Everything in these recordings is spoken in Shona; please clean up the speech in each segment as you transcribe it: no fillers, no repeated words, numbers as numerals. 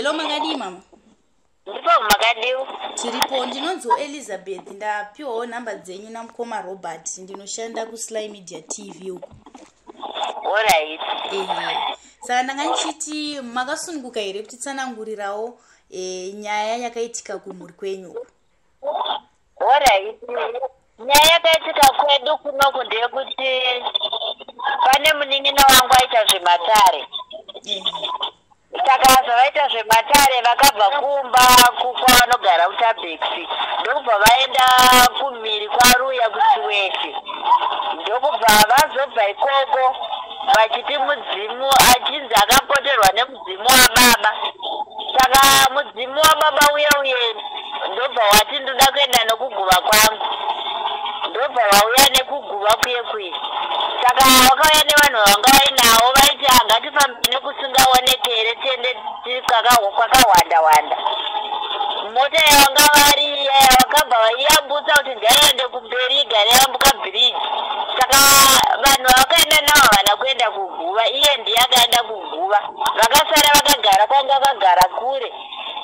Hello, makadii mama? Ndipo, makadiwo? Tiripo. Ndinonzi Elizabeth, ndapiwawo nhamba dzenyu namukoma Robert. Ndinoshanda kuSly Media TV uku. Alright. Ehe, saka ndanga ndichiti makasununguka here kutitsanangurirawo nyaya yakaitika kumhuri kwenyu uku? Alright, nyaya yakaitika kwedu kunoku ndeyekuti pane munin'ina wangu aita zvematare. Saka zvavaita zvematare, vakabva kumba kwavanogara kuTabex, ndokubva vaenda kumhiri kwaRuya kuChiwete, ndokubva vazobva ikoko vachiti mudzimu, achinzi akapoterwa nemudzimu wababa. Saka mudzimu wababa uya uye ndobva wati, "Ndoda kuenda nekuguva kwangu." Ndobva vauya nekuguva kuye kuye. Saka vakauya nevanhu vanga vainavo, vaiti, "Hangatifambi nekusingaonekere, tiende tiri kwakahwanda wanda." Mota yavanga vari vakabva vaiyambutsa kuti ngaiende kumberi, igare yambuka bhiriji. Saka vanhu vavakaenda navo havana kuenda kuguva, iye ndiye akaenda kuguva. Vakasara vakagara kwanga vakagara kure.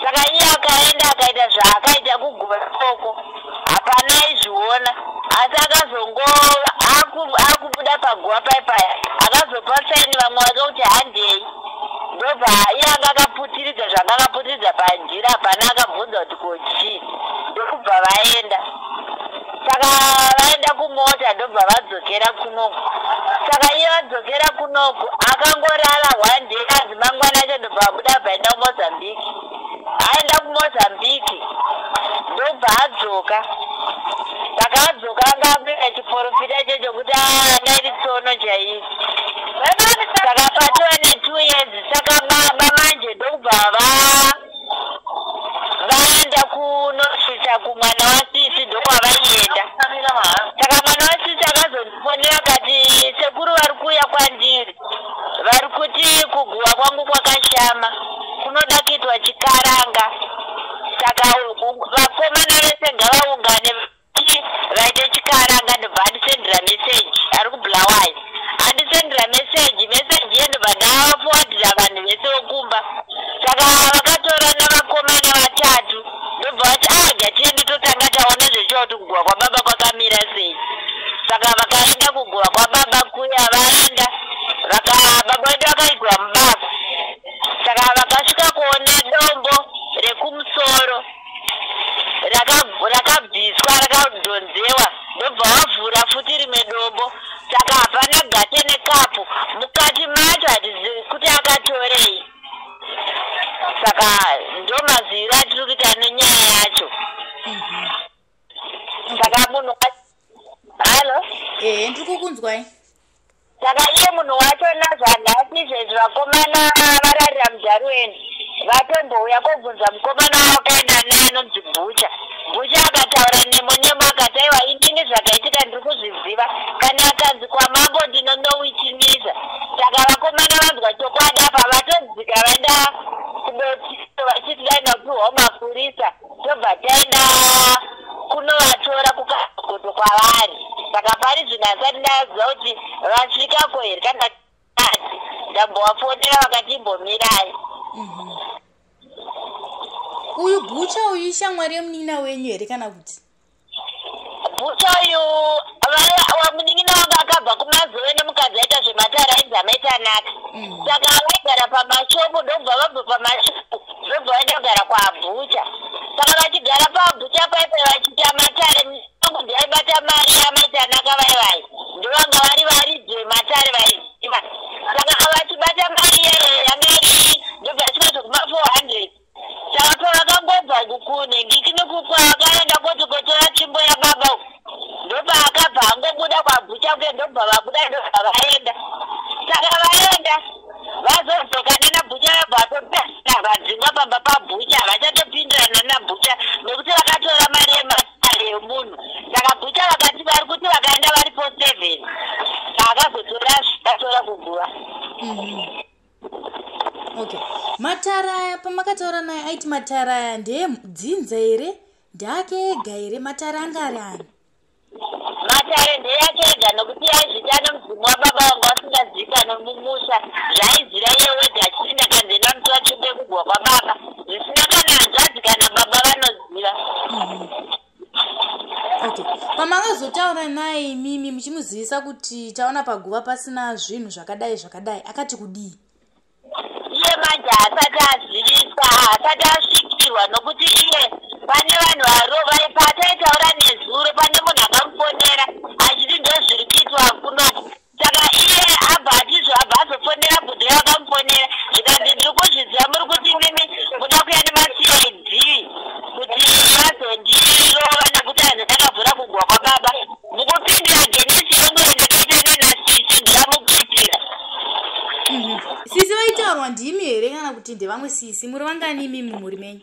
Saka iye akaenda, akaita zvaakaita kuguva ikoko, hapana aizviona. Asi akazongova akubuda paguva paipaya, akazopa saini vamwe vake kuti handei. Ndobva iye anga akaputiridza zvanga akaputiridza panjira, hapana akabvunza kuti ko chii. Ndokubva vaenda. Saka vaenda kumota, ndobva vadzokera kunoku. Saka iye vadzokera kunoku, akangorara one day, azi mangwana acho ndobva vabuda, bvaenda kuMozambique. Aenda kuMozambique, ndobva adzoka. Saka adzoka, anga akuita chiprofita checho kuti anga iri tsono chaiyo. Saka patova ne2 years. Saka baba manje ndokubva vaenda kunosvitsa kumwana wasisi, ndokwavaienda. Saka mwana wasisi akazondifonera akati, "Sekuru vari kuuya kwandiri, vari kuti kuguva kwangu kwakashama, kunoda kuitwa chikaranga. Saka vakomana vese ngavaungane vaite chikaranga." Ndobva andisendera meseji ari kuBulawayo. Andisendera meseji, meseji iye ndobva ndaforwardira vanhu vese vokumba. Saka vakatorana vakomana vatatu, ndobva vati, "A, ngatiende totanga taona zvechiwa kuti kuguva kwababa kwakamira sei." Saka vakaenda kuguva kwababa kuya. Vaenda, baba vedu vakaigwa mubako. Saka vakasvika kuona dombo rekumusoro rakabviswa, rakadhonzewa, ndobva vavhura futi rimwe dombo. Saka hapana gate nekapu mukati macho, hatizivi kuti akatorei. Saka ndo maziviro atiri kuita nenyaya yacho. Saka munhu, hallo? Ehe, ndiri kukunzwai. Saka iye munhu wacho nazvanhasi izvezvi, vakomana vararira muDarwin, vatombouya kobvunza mukomana wakaenda naye anonzi Bhucha. Bhucha akataura nemo nemo, akati, "Aiwa, inini zvakaitika ndiri kuzviziva. Kana akanzi kwamambo ndinonowitnessa." Saka vakomana vanzwa chokwadi apa, vatodzika vaenda kuDotito, vachiti dai napiwawo mapurisa, tobva taenda kunovatora kuKagoto kwavari. Saka pari zvino asati ndaziva kuti vasvikako here kana ati. Ndambovafonera, vakati imbomirai. Uyu Bhucha uyu ishamwari yemunin'ina wenyu here kana kuti? Bhucha uyu, munin'ina wangu akabva kuMazowe nemukadzi aita zvematare ainzi Amaitanaka. Saka vaigara pamashopu, ndobva vabva pamashopu, ndobva vaenda kugara kwaBhucha. Saka vachigara paBhucha paipai vachiita matare, angu ndiaibata mari yaMaitanaka. Vaivai ndovanga vari varidzi vematare, vaiziva. Saka vachibata mari yeye yanga iri, ndobva svika zvekuma 400. Saka pavakangobva kunhengikini vakaenda koti kotora tsvimbo yababa uku, ndobva akabva angobuda kwaBhucha kuye, ndobva vabuda, ndobva vaenda. Saka vaenda, vazodzoka nanaBhucha, vabva vatopesana, vadzingwa pamba paBhucha. Havachatopindirana naBhucha nekuti vakatora mari yematare yemunhu. Saka Bhucha vakati vari kuti vakaenda varipo seven, saka akazotora atora kuguva. Okay, matare aya, pamakataura naye aiti matare aya ndeyedzinza here, ndeake ega here? Matare anga ari ani? Matare ndeyake ega. ega nokuti aizvita nemudzimu wababa wanga wasingazivikanwe mumusha. Zvaiziva iye wega achiti ndakanzi ndamutora tsvimbo yekuguva kwababa, zvisina kana hanzvadzi kana baba vanoziva. Okay, pamakazotaura naye imimi muchimuzivisa kuti taona paguva pasina zvinhu zvakadai zvakadai, akati kudii? Iye manje haasati azivisa, haasati asvikirwa, nokuti iye pane vanhu varova. Pataitaura nezuro pane munhu akamufonera achiti ndo zviri kuitwa kunoku. Saka iye abva atizvo, abva azofonera bhudhi vakamufonera, zvikanzi ndiri kuzviziva muri kuti imimi muda kuya nemaCID kuti vazondirova nekuti hanzi ndakavhura kuguva kwababa. Mukupindira genesi yangu yandakaita nanasisi ndiramupitira. Sisi vaitaurwa ndimi here kana kuti ndevamwe sisi? Muri vangani imimi mumhuri menyu?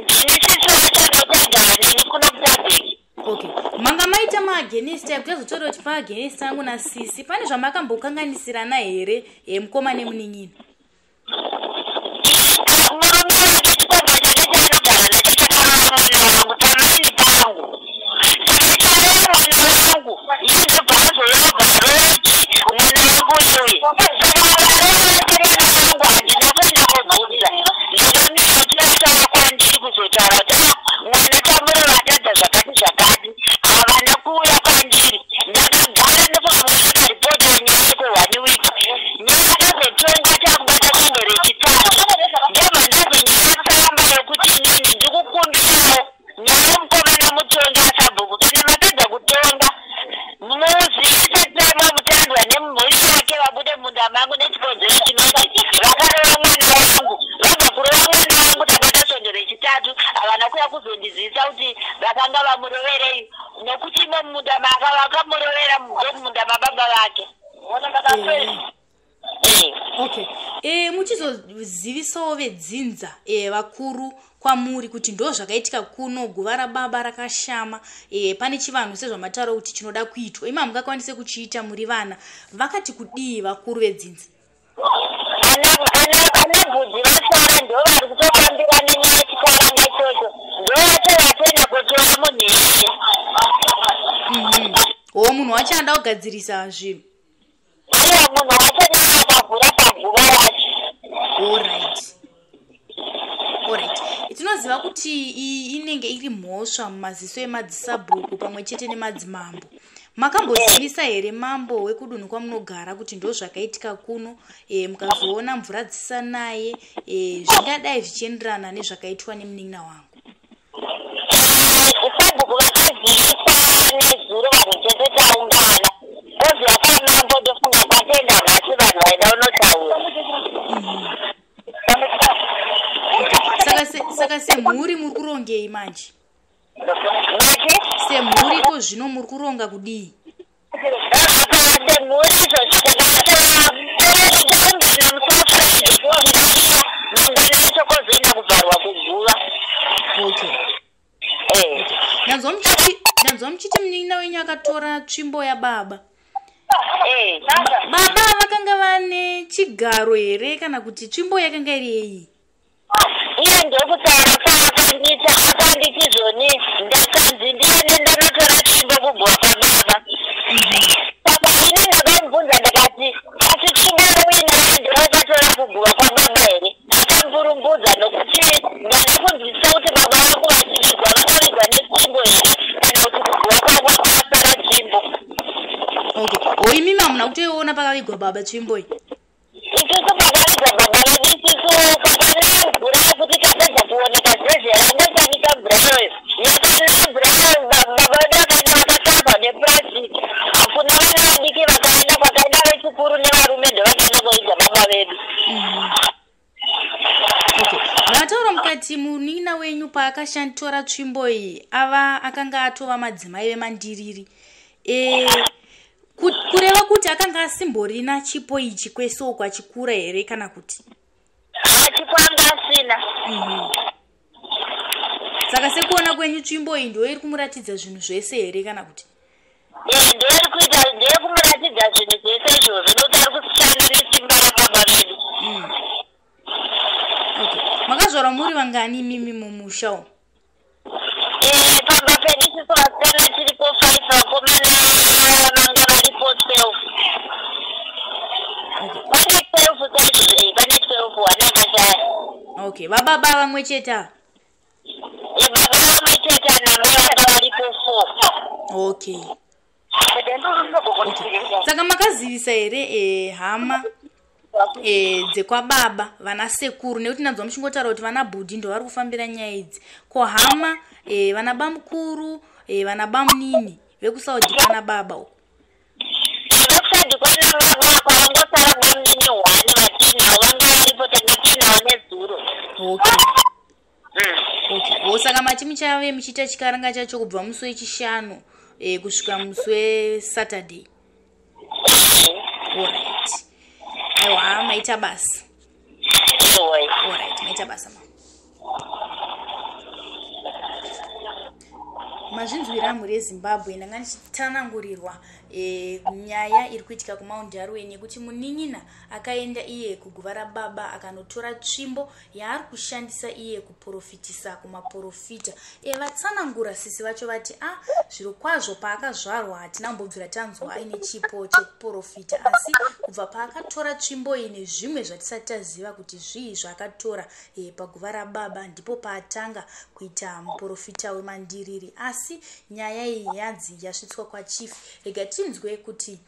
Ndini sisi vachanotagara neni kuno kuTabheki. Okay, manga maita maagenest aya kuti azotaura kuti paagenest angu nasisi, pane zvamakambokanganisirana here mukoma nemunin'ina? Murume wake chikomba chake chaanogara nacho chakarova mwana wangu pamaini pangu. Saka charova mwana wangu, iye ndobva azorobva roti mwana wangu uyuyu. Saka varova mwana wangu, handina kuenda kobvunza, ndakanotiataura kwandiri kuzotaura kuti "Ah, mwana tamurova atadza zvakati zvakati." Havana kuuya kwandiri. Ndakagara ndopakaripota nyaya yeko one week. Nyaya yakazotongwa takubata svondo rechitatu, ndobva ndazonyora tsamba yokuti inini ndikukumbirawo nyaya yemukomana mutongi asabhuku. Kana mapedza kutonga, muzivise Tama Mutandwa nemhuri yake vabude munda mangu nechikonzero chinoti vakarova mwana wangu. Vabva kurova mwana wangu, tabata svondo rechitatu, havana kuya kuzondizivisa kuti vakanga vamuroverei, nokuti imo mumunda maka vakamurovera ndomumunda mababa vake. Okay, muchizozivisawo vedzinza, vakuru kwamuri kuti ndo zvakaitika kuno, guva rababa rakashama, pane chivanhu sezvamataura kuti chinoda kuitwa, imi hamungakwanise kuchiita muri vana, vakati kudii vakuru vedzinza? Ana bvudzi vasara ndo vari kutofambira nenyaya yechikaranga ichocho, ndo vacho vatoenda kotora munhu iyeye. O, munhu wacho anoda kugadzirisa zvinhu? Aiwa, munhu wacho naye akavhura paguva racho. Alright, tinoziva kuti iyi inenge iri mhosva mumaziso emadzisabhuku pamwe chete nemadzimambo. Makambozivisa here mambo wekudunhu kwamunogara kuti ndo zvakaitika kuno, mukazoona mvura dzisanaye, zvingadai zvichienderana nezvakaitwa nemunin'ina wangu? Sabhuku vakazivisa nezuro, vanhu tese taungana. Koziva kwamambo, ndofunga kwatenda nhasi vanhu vaida unotaura. Saka semhuri muri kurongei manje? Mati? Semhuri ko zvino muri kuronga kudii? Apa semhuri izvozvi takataungana musi waFriday, mangwana acho kozoenda kuvharwa kuguva. Okay. Ndanzwa muchiti munin'ina wenyu akatora tsvimbo yababa. Baba vakanga vane chigaro here kana kuti tsvimbo yakanga iri yei? Iye ndokutaura kwaakandiita, akanditi zvoni ndakanzi ndiende ndanotora tsvimbo kuguva kwababa. Saka ini ndakamubvunza ndakati, asi tsvimbo yauinayo ndowakatora kuguva kwababa here? Akamburumbudza nokuti ndada kunzwisisa kuti baba vangu vachivigwa vakavigwa netsvimbo here kana kuti kuguva kwavo kwakasara tsvimbo. Okay, o, imimi hamuna kutoiona pakavigwa baba tsvimbo iyi? Isusu pakavigwa baba vedu, isusu pakanaya mvura yekuti tapedza kuoneka zeze rangoshamisa mvura iyoyo, yakanaya mvura iyoyo, baba vedu vakaenda vakakavha nepurasitiki. Hakuna vana vadiki vakaenda, kwakaenda vechikuru nevarume ndovakaenda koviga baba vedu. Okay, mataura mukati munin'ina wenyu paakashanditora tsvimbo iyi ava akanga atova madzimai vemandiriri, kureva kuti akanga asimborina chipo ichi kwese uku achikura here kana kuti? Chipo anga asina. Saka sekuona kwenyu tsvimbo iyi ndo iri kumuratidza zvinhu zvese here kana kuti? Ndoiri kuita, ndeyekumuratidza zvinhu zvese izvozvo nokuti ari kushanda nesimba rababa vedu. Okay, makazvarwa muri vangani imimi mumusha umu? Pamba pedu isusu vasikana tiripo five, vakomana vanga Okay, vababa vamwe chete ava? Baba vamwe chete namai vanga varipo 4. Okay. Okay. Saka makazivisa here hama dzekwababa, vana sekuru, nekuti ndanzwa muchingotaura kuti vana bhudhi ndo vari kufambira nyaya idzi. Ko hama, vana bamukuru, vana bamunini vekusaudhi kwana baba uko? Vekusaudhi kwana baba kwavangosara bamunini 1 vatinavo, vanga varipo, tanga tinavo nezuro. Okay. Okay. Wo saka mati muchave muchiita chikaranga chacho kubva musi wechishanu kusvika musi weSaturday? Alright. Aiwa, maita basa. Oi. Alright, maita basa mama. Mazvinzwira, mhuri yeZimbabwe, ndanga ndichitsanangurirwa nyaya iri kuitika kuMount Darwin yekuti munin'ina akaenda iye kuguva rababa akanotora tsvimbo yaari kushandisa iye kuprofitisa kumaprofita. Vatsanangura sisi vacho vati a zviro kwazvo paakazvarwa hatina kumbobvira tanzwa aine chipo chekuprofita, asi kubva paakatora tsvimbo iyi nezvimwe zvatisati taziva kuti zvii zvaakatora paguva rababa, ndipo paatanga kuita muprofita wemandiriri. Asi nyaya iyi yanzi yasvitswa kwachief. Rega tinzwe kuti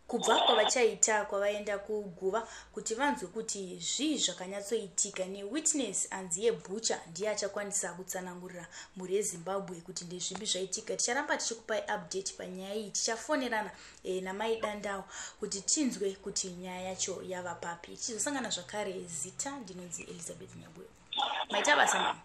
kubva kwavachaita kwavaenda kuguva kuti vanzwe kuti zvii zvakanyatsoitika, newitness anzi yebhucha ndiye achakwanisa kutsanangurira mhuri yeZimbabwe kuti ndezvipi zvaitika. Ticharamba tichikupai update panyaya iyi. Tichafonerana namai Dandao kuti tinzwe kuti nyaya yacho yava papi. Tichizosangana zvakare, zita ndinonzi Elizabeth Nyabuyo. Maita basa mama.